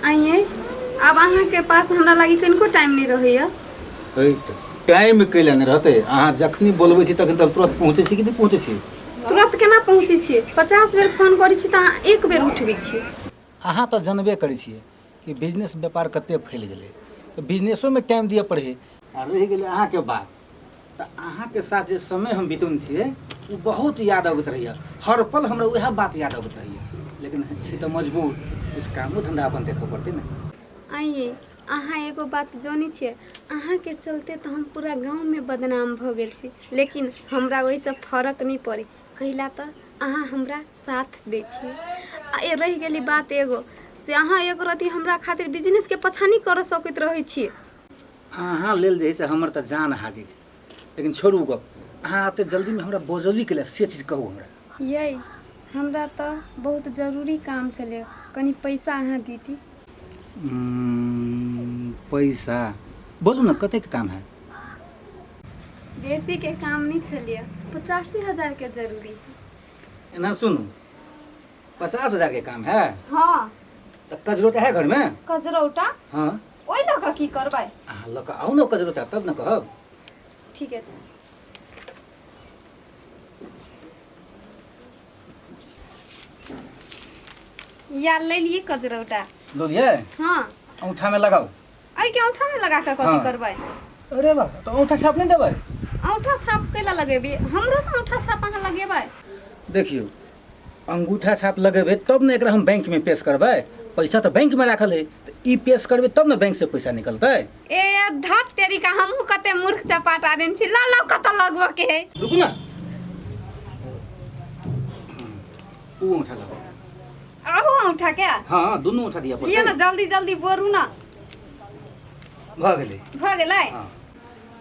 आइए आब अहाँके पास हमरा लागी कनिको टाइम नहि रहैया। टाइम कैला नहि रहतै? अहाँ जखनी बोलबै छी तखन तऽ तुरंत पहुँचै छी कि नहि पहुँचै छी? तुरंत केना पहुँचै छियै? 50 बेर फोन करै छी तऽ अहाँ एक बेर उठबै छियै। अहाँ तऽ जनबे करै छियै कि बिजनेस व्यापार कते फैल गेलै, तऽ बिजनेसोमे टाइम दिअ पड़ै है। आ रहि गेलै अहाँके बात, तऽ अहाँके साथ जे समय हम बितौने छियै ओ बहुत याद अबैत रहैए। हर पल हमरा उएह बात याद अबैत रहैए, लेकिन छी तऽ मजबूर, किछु कामो धन्धा अपन देखऽ पड़तै ने। आइए अहाँ एगो बात जनै छियै? अहाँके चलते तऽ हम पूरा गाँवमे बदनाम भऽ गेल छी, लेकिन हमरा ओहिसँ फरक नहि पड़ै, कैला तऽ अहाँ हमरा साथ दै छियै। आ ए रहि गेलै बात एगो से, अहाँ एगो रति हमरा खातिर बिजनेसके पाछाँ नहि करऽ सकैत रहै छियै। अहाँ लेल जे है से हमर तऽ जान हाजिर छै, लेकिन छोड़ू गप, अहाँ एते जल्दीमे हमरा बजौली के से चीज कहू हमरा। यै, हमरा तऽ बहुत जरूरी काम छलै, कनि पैसा अहाँ दीती। पैसा? बोलू ने, कतेक काम है? बेसीके काम नहि छलियै, 85,000 के जरूरी है। एना सुनू, 50,000 के काम है? हाँ। तऽ कजरोटा है घरमे? कजरौटा? हाँ। ओहि लऽ कऽ की करबै? अहाँ लऽ कऽ आउ ने कजरोटा, तब ने कहब। ठीके छै। या ले लिए कजरौटा। लऽ लिए? हाँ। औंठामे लगाउ। एहि के औंठामे लगा कऽ कथी करबै? अरे वाह, तऽ औंठा छाप नहि देबै? औंठा छाप कैला लगेबै? हमरो से औंठा छाप अहाँ लगेबै? देखियौ, अंगूठा छाप लगेबै तब ने एकरा हम बैंकमे पेश करबै। पैसा तऽ बैंकमे राखल है, तऽ ई पेश करबै तब ने बैंक से पैसा निकलतै। ए धत तेरी का, हमहूँ कते मूर्ख चपाट आदमी छी। ला लाउ, कतऽ लगबऽ के है? रुकू ने, ऊ औंठा लगाउ। अहू औंठा के? हाँ, दुनू औंठा दिअ लिअ ने पड़तै। जल्दी जल्दी बोरू ने। भऽ गेलै। भऽ गेलै? हाँ,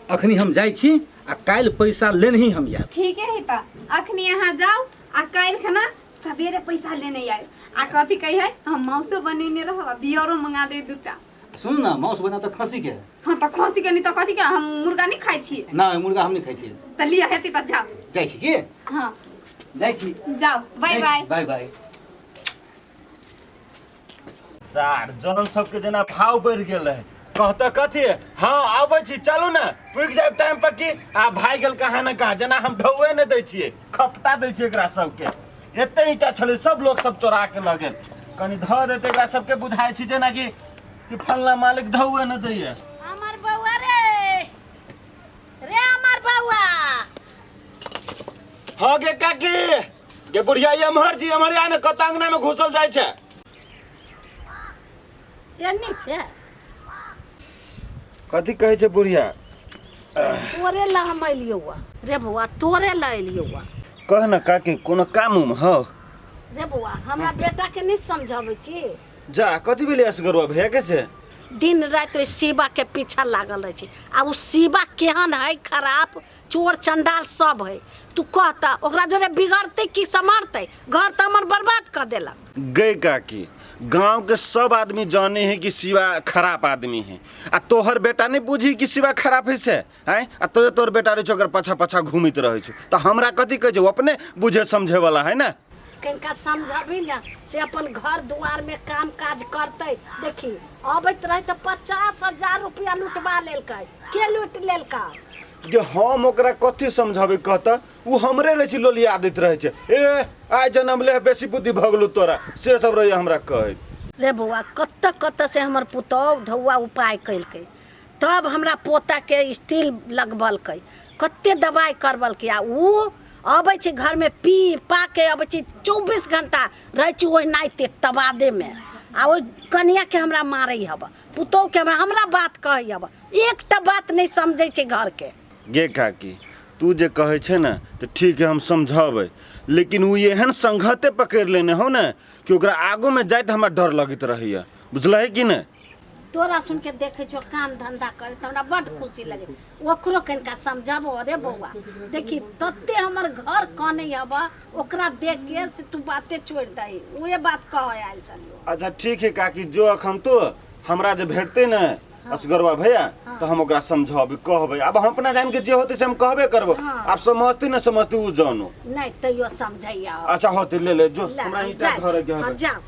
अखनी हम जाइ छी आ काल्हि पैसा लेनही हम आयब। ठीके है, तऽ अखनी अहाँ जाउ आ काल्हि खना सवेरे पैसा लेने आयब। आ कथी कही है, हम मांसो बनेने रहब आ बियरो मंगा दे दूटा। सुन ने, मांस बना तऽ खसी के। हाँ, तऽ खसी के नहि तऽ कथी के? हम मुर्गा नहीं खाइ छी। नहि, मुर्गा हम नहीं खाइ छी। तऽ लिअ, हेतै तऽ जाउ। जाइ छी की? हाँ। जाइ छी। जाउ, बाय बाय। Bye bye. सार जन सबके जेना भाव बढ़ि गेल है। कहते कथी? हाँ, आबै छी, चलू ने, पुगि जायब टाइम पर की। आ भागि गेल कहाँ ने कहाँ, जेना हम ढौए नहि दै छियै, खपटा दै छियै एकरा सबके। एते ईंटा छलै, सब लोक सब चोरा के लऽ गेल। कनि धऽ देतै एकरा सबके, बुझाइ छै जेनाकि कि फल्ला मालिक ढौए नहि दैये। हमर बौआ रे, रे हमर बौआ। हाँ गे काकी, गे बुढ़िया, एम्हर छी, एम्हर आ ने, कतऽ अंगना में घुसल जाइ छै? एन्नी छै। कथी कहै छै बुढ़िया? तोरे ला हम एलियौ रे बौआ, तोरे ला एलियौ। कह ने काकी, कोनो काम उम हौ? रे बौआ, हमरा बेटा के नहीं समझाबै छी। जा, कथी भेलै असगरुआ भैया के से? दिन राति ओहि शिवा के पीछा लागल रहै छै। आ ओ शिवा केहन है? खराब, चोर चंडाल सब है। तू कहता, ओकरा जोरे बिगड़तै कि सम्हरतै? घर तऽ हमर बर्बाद कऽ देलक। गई काकी, गांव के सब आदमी जाने है कि शिवा खराब आदमी है, आ तोहर बेटा नहीं बुझी कि शिवा खराब है से हैं? आ तो तोहर बेटा रहे छौ, ओकर पाछा पाछा घूमित रहे छौ, तऽ हमरा कथी कहै छौ? अपने बुझे समझे वाला है ना। कनिका समझबी ने से अपन घर दुआर में काम काज करतै। देखी, अबैत रहे तऽ 50,000 रुपया लुटबा लेलकै। के लूटि लेलकै? जे हम ओकरा कथी समझाबै कहता? ओ हमरे रहै छै, लोलिया दैत रहै छै, ए आइ जनम ले, बेसी बुद्धि भऽ गेलौ तोरा, से सब रहैए हमरा कहैत। रे बौआ, कतऽ कतऽ से हमर पुतहु ढौआ उपाय केलकै, तब हमरा पोताके स्टील लगबलकै, कते दबाइ करबलकै। आ उ अबै छै घरमे पी पाके अबै छै, 24 घंटा रहै छै ओहिनाइते तबादेमे। आ ओहि कनियाके हमरा मारै हब, पुतोहके हमरा हमरा बात कहै हब, एकटा बात नहि समझै छै घरके। गे काकी, तू जे कहै छै ने तऽ ठीक है, हम समझबै, लेकिन ओ एहन संघते पकड़ि लेने हौ ने कि ओकरा आगूमे जाइत हमरा डर लगैत रहैए, बुझलही कि नहि? तोरा सुन के देखै छौ काम धंधा करे तऽ हमरा बड्ड खुशी लगे। ओकरो कनिका समझाबो। अरे बौआ, देखी, तते हमर घर कने हब ओकरा देख के से तू बाते छोड़ि दही। उहे बात कहऽ आयल छलियो। अच्छा ठीक है काकी, जो अखन तो हमरा जे भेटतै ने असगरवा भैया, तऽ हम ओकरा समझाबी, कहबै। आब हम अपना जान के जे होतै से हम कहबे करबो। आब समझती न समझती उ जानो। नहि, तैयो समझैया। अच्छा होतै, ले ले जो। ले, हमरा हम ईंटा जाइ धरे छी। के हाँ, हबे। जाओ।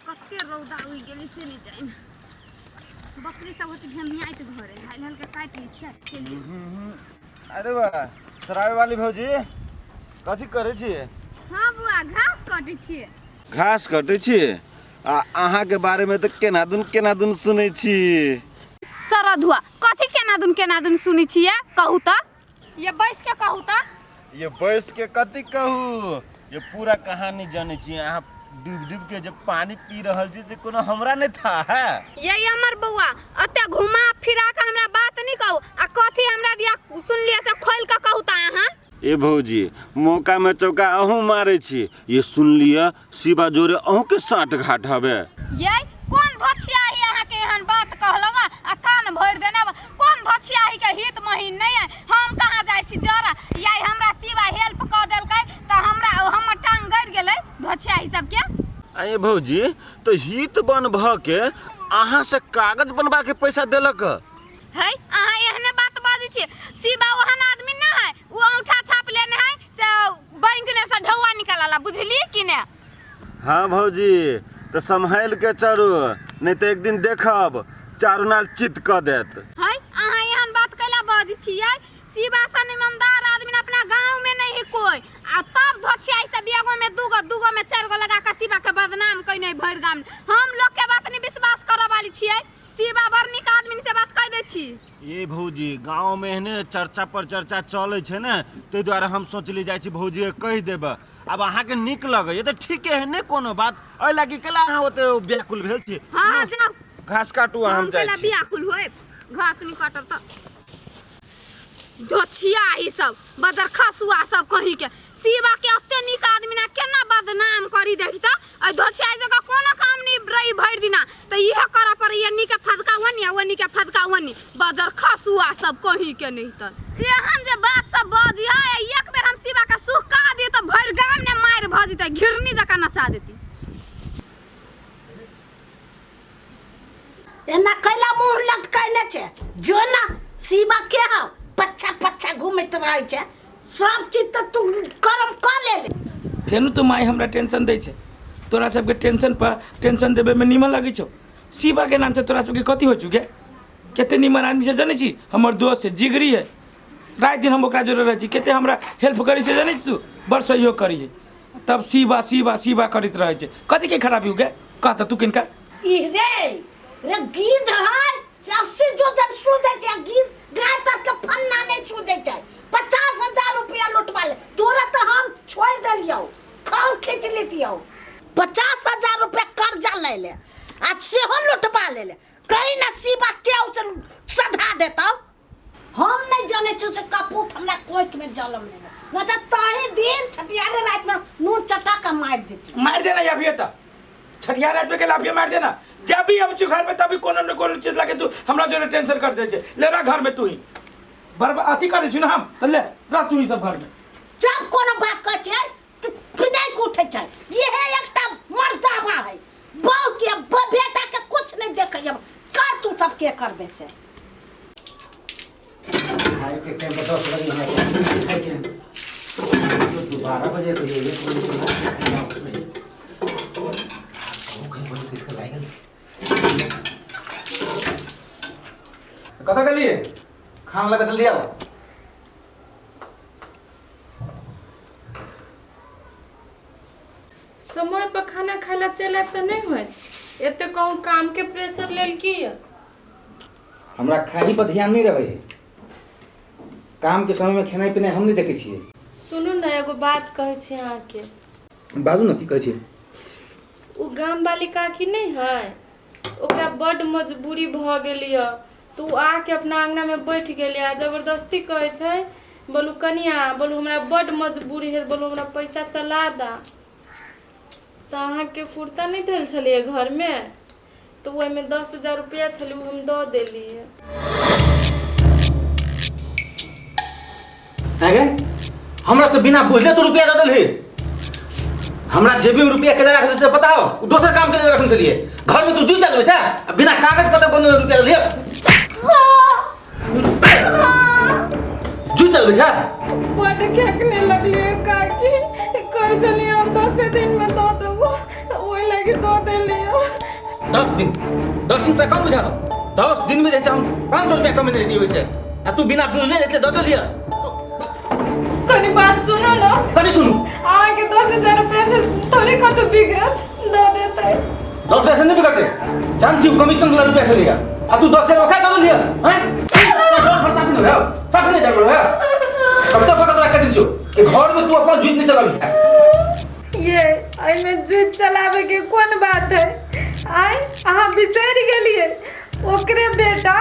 कते रौदा उगि गेलै से नहि जानि। बकरी सब होती भेमियाइत घरे हाल हाल के काटि लै छियै चलिए। अरे वाह सराय वाली भौजी कथी करै छियै? हाँ बुआ घास कटै छियै। घास कटै छियै? आ अहाँके बारेमे तऽ केना दुन सुनै छी। सरधुआ कथी केना दुन सुनै छियै कहू तऽ, ये बैस के कहू तऽ। ये बैस के कथी कहू, ये पूरा कहानी जानै छी। अहाँ डूब डूब के जे पानी पी रहल छी से कोनो हमरा नहीं था है। ये हमर बौआ अते घुमा फिरा के हमरा बात नहीं कहू आ कथी हमरा दिया सुन लिया से खोल के कहू तऽ अहाँ। ए भौजी मौका में चौका अहूँ मारे छी। ये सुन लिया शिवा जोरे अहूँ के साठ घाट हवे। ये कौन धोछिया ही अहाँ के एहन बात कहलक आ कान भरि देने? कौन धोछिया ही के हित महीन नहीं है? हम कहाँ जाइ छी जरा ये हमरा शिवा हेल्प कऽ देलकै तऽ हमरा हमर टांग गड़ि गेलै धोछिया ही सबके। अरे भौजी तो हित बन भ के अहाँ से कागज बनवा के पैसा देलक है? अहाँ एहने बात बाजै छी? शिवा ओहन आदमी ना है, वो औंठा छाप लेने है से बैंक ने से ढौआ निकालला, बुझलिए कि ने? हाँ भौजी तो संभाल के चलू नहीं तो एक दिन देखब चारू नाल चित क देत। है अहाँ एहन बात कैला बाजै छियै? शिवा सन ईमानदार आदमी अपना गांव में नहीं है कोई आ तब धोछियाई से एगो में दूगो दूगो में चार गो लगा के शिवा के बदनाम कइने भरि गाम। हम लोग के बात नहीं विश्वास करऽ वाली छियै, शिवा बड़ नीक आदमी से बात कह दै छी। ये भौजी गाँव में एहने चर्चा पर चर्चा चलै छै ने ताहि दुआरे हम सोचली जाइ छी भौजी के कहि देबै। अब अहाँके नीक लगैए तऽ ठीके है नहि कोनो बात, एहि लागी केला अहाँ ओते व्याकुल भेल छी? हाँ जाउ घास काटू हम जाइ केला छी। व्याकुल होए घास नहीं काटब तऽ धोछिया ई सब बदर खसुआ सब कहीं के शिवा के ओते नीक आदमी ना केना बदनाम करी देखी तऽ अइ धोछिया जगह कोनो काम नहीं रही भरि दिना तऽ इहे करऽ पड़ै एन्नी के फदका ओन्नी ओन्नी के फदका ओन्नी बदर खसुआ सब कहीं के नहीं। तऽ एहन जे बात सब बजी है एक बेर हम शिवा के सुखा दिए तऽ भरि गाम ने मारि भऽ जेतै, घिरनी जकाँ नचा देती। एना कैला मुँह लटकैने छै जो ना शिवा के हौ पच्छा पच्छा घूमैत रहै छै सब चीज तऽ तू करम कऽ ले। फेनु तो माय हमरा टेंशन दै छै, तोरा सबके टेंशन पर टेंशन देबे में नीमन लगै छौ। शिवा के नाम से तोरा सबके कथी हो चुके? कते नीमन आदमी से जनै छी, हमर दोस्त है जिगरी है, राति दिन हम ओकरा जोड़े रहै छी, कते हमरा हेल्प करै छै जनै छी तू, बड़ सहयोग करै है। तब शिवा शिवा शिवा करैत रहै छै, कथी के खराबी हो गे कह तऽ तू किनका? ई रे रे गिद्ध है से 80 जोजन सूझै छै, गिद्ध गाय तक के फन्ना नहीं सूझै छै। 50,000 रुपया लुटवा ले तोरा तऽ हम छोड़ि देलियौ, खाउ खींच लेतियौ। 50,000 रुपया कर्जा लै ले आ सेहो लुटवा ले ले, कहीं ना शिवा के से सधा देतौ। हम नहीं जाने छु से कपूत हमरा कोख में जन्म लेने न तऽ ताही दिन छठियारे रात में नून चटा के मारि देती। मारि देना अभी तऽ छठियार रात में के लाफिया मार देना। जब भी अब घर में तभी कोनो न कोनो चीज लागे तू हमरा जोरे टेंशन कर दे छे। ले रह घर में तू ही बर्बाद अथी करे छी ना हम त ले रह तू ही सब घर में। जब कोनो बात कहै छियै तऽ पिनाइ के उठै छै। इहे एकटा मर्दाबा है, बहू के बेटा के कुछ नहीं देखै, कर तू सब के करबे से। खाए के टाइम पर 10 बजे खाए के तो 12 बजे कहियो 1 बजे कतऽ गेलियै? खाना लऽ कऽ जल्दी आउ। समय पर खाना खाय ला चल आयब तऽ नहि होयत, एते कहूँ काम के प्रेशर लेल की यऽ? हमरा खाही पर ध्यान नहीं रहे, काम के समय में खेनाइ पिनाइ हम नहीं देखै छियै। सुनू ने एगो बात कहै छी अहाँके। बाजू ने की कहै छियै? ओ गाम वाली काकी नहीं है, ओकरा बड्ड मजबूरी भऽ गेल यऽ तऽ ओ आके अपना अङ्गनामे बैठ गेलै आ जबरदस्ती कहै छै, बोलू कनिया बोलू हमरा बड्ड मजबूरी है, बोलू हमरा पैसा चला दा। तऽ अहाँके कुर्ता नहि धयल छलियै घरमे तऽ ओहिमे 10,000 रुपैआ छलै, ओ हम दऽ देलियै। गे हमरा से बिना बुझले तू रुपया दऽ देलही। हमरा जेबी में रुपया केला राखल छै पता हो? उ दोसर काम के लिए रखने छलियै। घर में तू दूध चलबै छै आ बिना कागज पत्र बनल रुपया देलियै। जूत चलबै छै? बड्ड खेकने लगलियै काकी, कहै छलियै हम 10 दिन में दऽ देबो, ओहि लागी दऽ देलियै। 10 दिन, 10 दिन तक कम बुझा। 10 दिन में जैसे हम 500 रुपया कमेने रहियै ओहिसे, आ तू बिना बुझले रहते दऽ देलियै। कनी बात सुनो ना। कथी सुनू? अहाँके 10,000 रुपया से थोड़े कतौ बिगड़त, दऽ देतै। 10,000 से नहीं बिगड़ते, जान छी कमीशन वाला रुपया से लिया, आ तू 10,000 ओकरा दऽ देलियै हैं। तोरा घर साफ नहीं है, साफ नहीं जागलो है। कब तक पकड़ रख दी छो ए घर में? तू अपन जुइत नहीं चलाबी। ये एहिमे जुइत चलाबैके कोन बात है? आइ अहाँ बिसरि गेलियै, ओकरे बेटा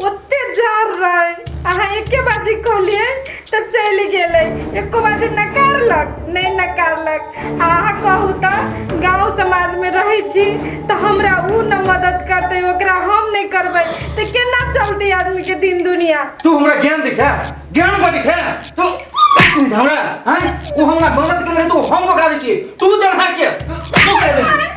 ओते जार रहे, अहाँ एके बाजी कहलियै तऽ चलि गेलै, एको बाजी नकारलक नहि नकारलक। आ अहाँ कहू तऽ गाँव समाजमे रहै छी तऽ हमरा उ न मदद करतै, ओकरा हम नहि करबै तऽ केना चलतै आदमीके दिन दुनिया? तू हमरा ज्ञान दै छै? ज्ञान बजै छै तू हमरा हैं? उ हमरा मदद केने, तू हम ओकरा दै छियै, तू देनहार के तू कह दै छी।